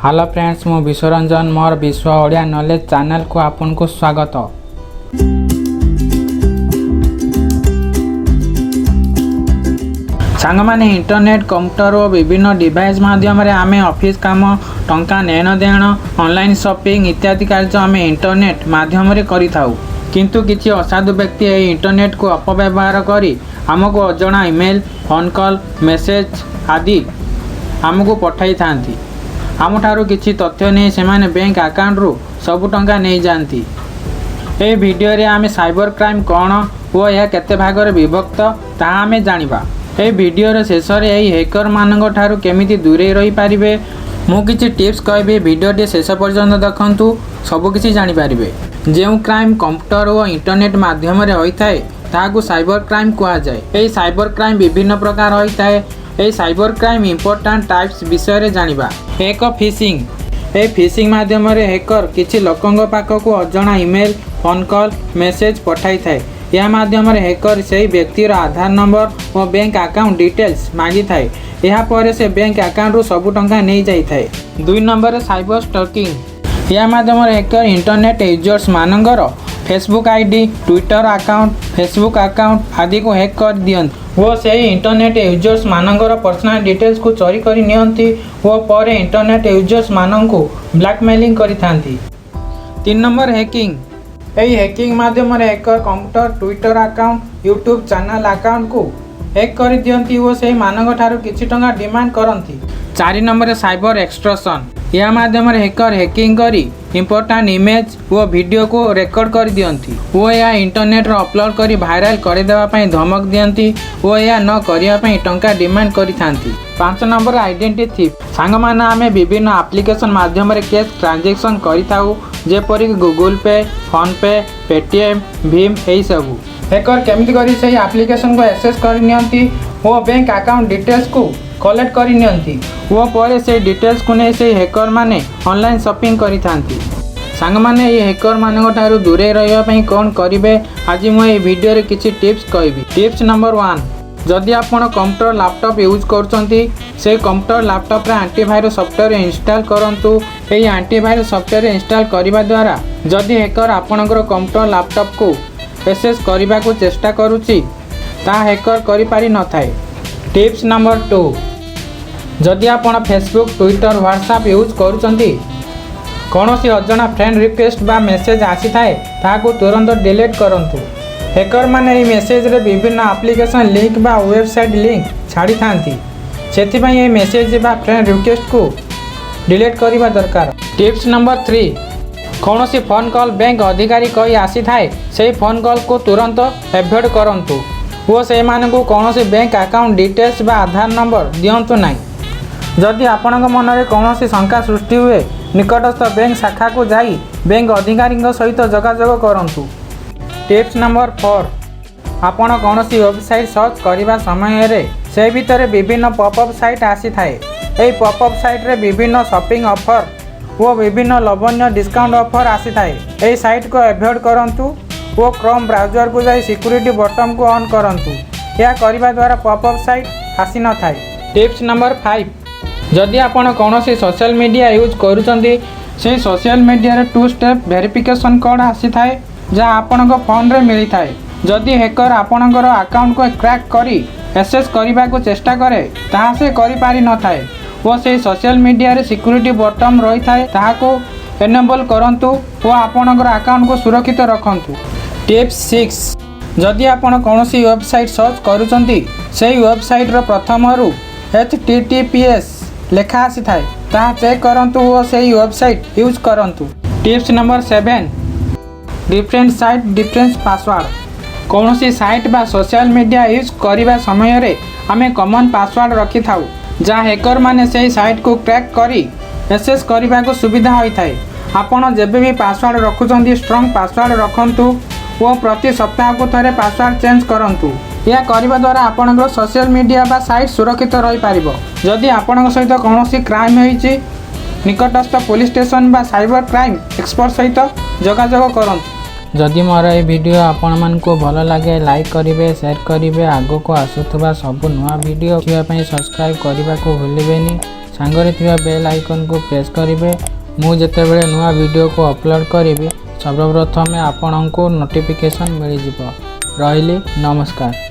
Hello friends, ମୁଁ ବିଶ୍ୱରଞ୍ଜନ। ମୋର ବିଶ୍ୱ ଓଡ଼ିଆ ନଲେଜ ଚ୍ୟାନେଲକୁ ଆପଣଙ୍କୁ ସ୍ୱାଗତ। ସାଙ୍ଗମାନେ, ଇଣ୍ଟରନେଟ୍, କମ୍ପ୍ୟୁଟର ଓ ବିଭିନ୍ନ ଡିଭାଇସ୍ ମାଧ୍ୟମରେ ଆମେ ଅଫିସ୍ କାମ, ଟଙ୍କା ନେଣ ଦେଣ, ଅନଲାଇନ୍ ସପିଂ ଇତ୍ୟାଦି କାର୍ଯ୍ୟ ଆମେ ଇଣ୍ଟରନେଟ୍ ମାଧ୍ୟମରେ କରିଥାଉ। କିନ୍ତୁ କିଛି ଅସାଧୁ ବ୍ୟକ୍ତି ଏହି ଇଣ୍ଟରନେଟ୍କୁ ଅପବ୍ୟବହାର କରି ଆମକୁ ଅଜଣା ଇମେଲ୍, ଫୋନ୍ କଲ୍, ମେସେଜ୍ ଆଦି ଆମକୁ ପଠାଇଥାନ୍ତି। ଆମଠାରୁ କିଛି ତଥ୍ୟ ନେଇ ସେମାନେ ବ୍ୟାଙ୍କ ଆକାଉଣ୍ଟରୁ ସବୁ ଟଙ୍କା ନେଇଯାଆନ୍ତି। ଏହି ଭିଡ଼ିଓରେ ଆମେ ସାଇବର କ୍ରାଇମ୍ କ'ଣ ଓ ଏହା କେତେ ଭାଗରେ ବିଭକ୍ତ, ତାହା ଆମେ ଜାଣିବା। ଏହି ଭିଡ଼ିଓର ଶେଷରେ ଏହି ହ୍ୟାକରମାନଙ୍କ ଠାରୁ କେମିତି ଦୂରେଇ ରହିପାରିବେ, ମୁଁ କିଛି ଟିପ୍ସ କହିବି। ଭିଡ଼ିଓଟି ଶେଷ ପର୍ଯ୍ୟନ୍ତ ଦେଖନ୍ତୁ, ସବୁକିଛି ଜାଣିପାରିବେ। ଯେଉଁ କ୍ରାଇମ୍ କମ୍ପ୍ୟୁଟର ଓ ଇଣ୍ଟରନେଟ୍ ମାଧ୍ୟମରେ ହୋଇଥାଏ, ତାହାକୁ ସାଇବର କ୍ରାଇମ୍ କୁହାଯାଏ। ଏହି ସାଇବର କ୍ରାଇମ୍ ବିଭିନ୍ନ ପ୍ରକାର ହୋଇଥାଏ। ଏହି ସାଇବର କ୍ରାଇମ୍ ଇମ୍ପୋର୍ଟାଣ୍ଟ ଟାଇପ୍ସ ବିଷୟରେ ଜାଣିବା। ଏକ, ଫିସିଂ। ଏହି ଫିସିଂ ମାଧ୍ୟମରେ ହ୍ୟାକର କିଛି ଲୋକଙ୍କ ପାଖକୁ ଅଜଣା ଇମେଲ୍, ଫୋନ୍ କଲ୍, ମେସେଜ୍ ପଠାଇଥାଏ। ଏହା ମାଧ୍ୟମରେ ହ୍ୟାକର ସେହି ବ୍ୟକ୍ତିର ଆଧାର ନମ୍ବର ଓ ବ୍ୟାଙ୍କ ଆକାଉଣ୍ଟ ଡିଟେଲ୍ସ ମାଗିଥାଏ। ଏହାପରେ ସେ ବ୍ୟାଙ୍କ ଆକାଉଣ୍ଟରୁ ସବୁ ଟଙ୍କା ନେଇଯାଇଥାଏ। ଦୁଇ ନମ୍ବରରେ ସାଇବର ଷ୍ଟକିଂ। ଏହା ମାଧ୍ୟମରେ ହ୍ୟାକର ଇଣ୍ଟରନେଟ୍ ୟୁଜର୍ସ ମାନଙ୍କର Facebook ID, Twitter account, Facebook account ଆଦିକୁ ହ୍ୟାକ୍ କରିଦିଅନ୍ତି ଓ ସେହି ଇଣ୍ଟରନେଟ୍ ୟୁଜର୍ସ ମାନଙ୍କର ପର୍ସନାଲ ଡିଟେଲ୍ସକୁ ଚୋରି କରି ନିଅନ୍ତି ଓ ପରେ ଇଣ୍ଟରନେଟ୍ ୟୁଜର୍ସ ମାନଙ୍କୁ ବ୍ଲାକମେଲିଂ କରିଥାନ୍ତି। ତିନି ନମ୍ବର, ହ୍ୟାକିଂ। ଏହି ହ୍ୟାକିଂ ମାଧ୍ୟମରେ hacker computer, Twitter account, YouTube channel ଆକାଉଣ୍ଟକୁ ହ୍ୟାକ୍ କରିଦିଅନ୍ତି ଓ ସେହିମାନଙ୍କ ଠାରୁ କିଛି ଟଙ୍କା ଡିମାଣ୍ଡ କରନ୍ତି। ଚାରି ନମ୍ବରରେ ସାଇବର ଏକ୍ସଟର୍ସନ୍। ଏହା ମାଧ୍ୟମରେ ହ୍ୟାକର ହ୍ୟାକିଂ କରି ଇମ୍ପୋର୍ଟାଣ୍ଟ ଇମେଜ୍ ଓ ଭିଡ଼ିଓକୁ ରେକର୍ଡ କରିଦିଅନ୍ତି ଓ ଏହା ଇଣ୍ଟରନେଟ୍ରେ ଅପଲୋଡ଼ କରି ଭାଇରାଲ କରିଦେବା ପାଇଁ ଧମକ ଦିଅନ୍ତି ଓ ଏହା ନ କରିବା ପାଇଁ ଟଙ୍କା ଡିମାଣ୍ଡ କରିଥାନ୍ତି। ପାଞ୍ଚ ନମ୍ବର, ଆଇଡେଣ୍ଟିଟି ଥିଫ୍ଟ। ସାଙ୍ଗମାନେ, ଆମେ ବିଭିନ୍ନ ଆପ୍ଲିକେସନ୍ ମାଧ୍ୟମରେ କ୍ୟାଶ୍ ଟ୍ରାଞ୍ଜାକ୍ସନ୍ କରିଥାଉ, ଯେପରିକି ଗୁଗୁଲ୍ ପେ, ଫୋନ୍ପେ, ପେଟିଏମ୍, ଭୀମ୍ ଏହିସବୁ। ହ୍ୟାକର କେମିତି କରି ସେହି ଆପ୍ଲିକେସନ୍କୁ ଆକ୍ସେସ୍ କରିନିଅନ୍ତି ଓ ବ୍ୟାଙ୍କ ଆକାଉଣ୍ଟ ଡିଟେଲ୍ସକୁ କଲେକ୍ଟ କରିନିଅନ୍ତି ଓ ପରେ ସେହି ଡିଟେଲ୍ସକୁ ନେଇ ସେହି ହ୍ୟାକରମାନେ ଅନଲାଇନ୍ ସପିଂ କରିଥାନ୍ତି। ସାଙ୍ଗମାନେ, ଏହି ହ୍ୟାକରମାନଙ୍କ ଠାରୁ ଦୂରେଇ ରହିବା ପାଇଁ କ'ଣ କରିବେ, ଆଜି ମୁଁ ଏହି ଭିଡ଼ିଓରେ କିଛି ଟିପ୍ସ କହିବି। ଟିପ୍ସ ନମ୍ବର 1, ଯଦି ଆପଣ କମ୍ପ୍ୟୁଟର, ଲାପଟପ୍ ୟୁଜ୍ କରୁଛନ୍ତି, ସେହି କମ୍ପ୍ୟୁଟର, ଲାପଟପ୍ରେ ଆଣ୍ଟିଭାଇରସ୍ ସଫ୍ଟୱେର୍ ଇନଷ୍ଟଲ୍ କରନ୍ତୁ। ଏହି ଆଣ୍ଟିଭାଇରସ୍ ସଫ୍ଟୱେର୍ ଇନଷ୍ଟଲ୍ କରିବା ଦ୍ୱାରା ଯଦି ହ୍ୟାକର ଆପଣଙ୍କର କମ୍ପ୍ୟୁଟର, ଲାପଟପ୍କୁ ଆକ୍ସେସ୍ କରିବାକୁ ଚେଷ୍ଟା କରୁଛି, ତାହା ହ୍ୟାକର କରିପାରିନଥାଏ। ଟିପ୍ସ ନମ୍ବର 2, ଯଦି ଆପଣ ଫେସବୁକ୍, ଟ୍ୱିଟର, ହ୍ୱାଟ୍ସଆପ୍ ୟୁଜ୍ କରୁଛନ୍ତି, କୌଣସି ଅଜଣା ଫ୍ରେଣ୍ଡ ରିକ୍ୱେଷ୍ଟ ବା ମେସେଜ୍ ଆସିଥାଏ, ତାହାକୁ ତୁରନ୍ତ ଡିଲିଟ୍ କରନ୍ତୁ। ହ୍ୟାକରମାନେ ଏହି ମେସେଜରେ ବିଭିନ୍ନ ଆପ୍ଲିକେସନ୍ ଲିଙ୍କ୍ ବା ୱେବସାଇଟ୍ ଲିଙ୍କ୍ ଛାଡ଼ିଥାନ୍ତି। ସେଥିପାଇଁ ଏହି ମେସେଜ୍ ବା ଫ୍ରେଣ୍ଡ ରିକ୍ୱେଷ୍ଟକୁ ଡିଲିଟ୍ କରିବା ଦରକାର। ଟିପ୍ସ ନମ୍ବର 3, କୌଣସି ଫୋନ୍ କଲ୍ ବ୍ୟାଙ୍କ ଅଧିକାରୀ କହି ଆସିଥାଏ, ସେହି ଫୋନ୍ କଲ୍କୁ ତୁରନ୍ତ ଆଭଏଡ଼ କରନ୍ତୁ ଓ ସେମାନଙ୍କୁ କୌଣସି ବ୍ୟାଙ୍କ ଆକାଉଣ୍ଟ ଡିଟେଲ୍ସ ବା ଆଧାର ନମ୍ବର ଦିଅନ୍ତୁ ନାହିଁ। ଯଦି ଆପଣଙ୍କ ମନରେ କୌଣସି ଶଙ୍କା ସୃଷ୍ଟି ହୁଏ, ନିକଟସ୍ଥ ବ୍ୟାଙ୍କ ଶାଖାକୁ ଯାଇ ବ୍ୟାଙ୍କ ଅଧିକାରୀଙ୍କ ସହିତ ଯୋଗାଯୋଗ କରନ୍ତୁ। ଟିପ୍ସ ନମ୍ବର 4, ଆପଣ କୌଣସି ୱେବସାଇଟ୍ ସର୍ଚ୍ଚ କରିବା ସମୟରେ ସେ ଭିତରେ ବିଭିନ୍ନ ପପ୍ ସାଇଟ୍ ଆସିଥାଏ। ଏହି ପପ୍ ସାଇଟ୍ରେ ବିଭିନ୍ନ ସପିଂ ଅଫର୍ ଓ ବିଭିନ୍ନ ଲୋଭନୀୟ ଡିସ୍କାଉଣ୍ଟ ଅଫର୍ ଆସିଥାଏ। ଏହି ସାଇଟ୍କୁ ଆଭଏଡ଼ କରନ୍ତୁ ଓ କ୍ରୋମ୍ ବ୍ରାଉଜରକୁ ଯାଇ ସିକ୍ୟୁରିଟି ବଟନ୍କୁ ଅନ୍ କରନ୍ତୁ। ଏହା କରିବା ଦ୍ୱାରା ପପ୍ ସାଇଟ୍ ଆସିନଥାଏ। ଟିପ୍ସ ନମ୍ବର 5, ଯଦି ଆପଣ କୌଣସି ସୋସିଆଲ ମିଡ଼ିଆ ୟୁଜ୍ କରୁଛନ୍ତି, ସେହି ସୋସିଆଲ ମିଡ଼ିଆରେ ଟୁ ଷ୍ଟେପ୍ ଭେରିଫିକେସନ୍ କୋଡ଼୍ ଆସିଥାଏ, ଯାହା ଆପଣଙ୍କ ଫୋନ୍ରେ ମିଳିଥାଏ। ଯଦି ହ୍ୟାକର ଆପଣଙ୍କର ଆକାଉଣ୍ଟକୁ କ୍ରାକ୍ କରି ଆକ୍ସେସ୍ କରିବାକୁ ଚେଷ୍ଟା କରେ, ତାହା ସେ କରିପାରିନଥାଏ ଓ ସେହି ସୋସିଆଲ ମିଡ଼ିଆରେ ସିକ୍ୟୁରିଟି ବଟନ୍ ରହିଥାଏ, ତାହାକୁ ଏନେବଲ୍ କରନ୍ତୁ ଓ ଆପଣଙ୍କର ଆକାଉଣ୍ଟକୁ ସୁରକ୍ଷିତ ରଖନ୍ତୁ। ଟିପ୍ସ 6, ଯଦି ଆପଣ କୌଣସି ୱେବସାଇଟ୍ ସର୍ଚ୍ଚ କରୁଛନ୍ତି, ସେହି ୱେବସାଇଟ୍ର ପ୍ରଥମରୁ HTTPS ଲେଖା ଆସିଥାଏ, ତାହା ଚେକ୍ କରନ୍ତୁ ଓ ସେହି ୱେବସାଇଟ୍ ୟୁଜ୍ କରନ୍ତୁ। Tips number 7, different site, different password। କୌଣସି ସାଇଟ୍ ବା ସୋସିଆଲ ମିଡ଼ିଆ ୟୁଜ୍ କରିବା ସମୟରେ ଆମେ କମନ୍ ପାସୱାର୍ଡ଼ ରଖିଥାଉ, ଯାହା ହ୍ୟାକରମାନେ ସେହି ସାଇଟ୍କୁ କ୍ରାକ୍ କରି ଆକ୍ସେସ୍ କରିବାକୁ ସୁବିଧା ହୋଇଥାଏ। ଆପଣ ଯେବେ ବି ପାସୱାର୍ଡ଼ ରଖୁଛନ୍ତି, ଷ୍ଟ୍ରଙ୍ଗ ପାସୱାର୍ଡ଼ ରଖନ୍ତୁ ଓ ପ୍ରତି ସପ୍ତାହକୁ ଥରେ ପାସୱାର୍ଡ଼ ଚେଞ୍ଜ କରନ୍ତୁ। ଏହା କରିବା ଦ୍ୱାରା ଆପଣଙ୍କର ସୋସିଆଲ ମିଡ଼ିଆ ବା ସାଇଟ୍ ସୁରକ୍ଷିତ ରହିପାରିବ। ଯଦି ଆପଣଙ୍କ ସହିତ କୌଣସି କ୍ରାଇମ୍ ହୋଇଛି, ନିକଟସ୍ଥ ପୋଲିସ ଷ୍ଟେସନ ବା ସାଇବର କ୍ରାଇମ୍ ଏକ୍ସପର୍ଟ ସହିତ ଯୋଗାଯୋଗ କରନ୍ତୁ। ଯଦି ମୋର ଏହି ଭିଡ଼ିଓ ଆପଣମାନଙ୍କୁ ଭଲ ଲାଗେ, ଲାଇକ୍ କରିବେ, ସେୟାର କରିବେ। ଆଗକୁ ଆସୁଥିବା ସବୁ ନୂଆ ଭିଡ଼ିଓ ଦେଖିବା ପାଇଁ ସବସ୍କ୍ରାଇବ୍ କରିବାକୁ ଭୁଲିବେନି। ସାଙ୍ଗରେ ଥିବା ବେଲ୍ ଆଇକନ୍କୁ ପ୍ରେସ୍ କରିବେ। ମୁଁ ଯେତେବେଳେ ନୂଆ ଭିଡ଼ିଓକୁ ଅପଲୋଡ଼ କରିବି, ସର୍ବପ୍ରଥମେ ଆପଣଙ୍କୁ ନୋଟିଫିକେସନ୍ ମିଳିଯିବ। ରହିଲି, ନମସ୍କାର।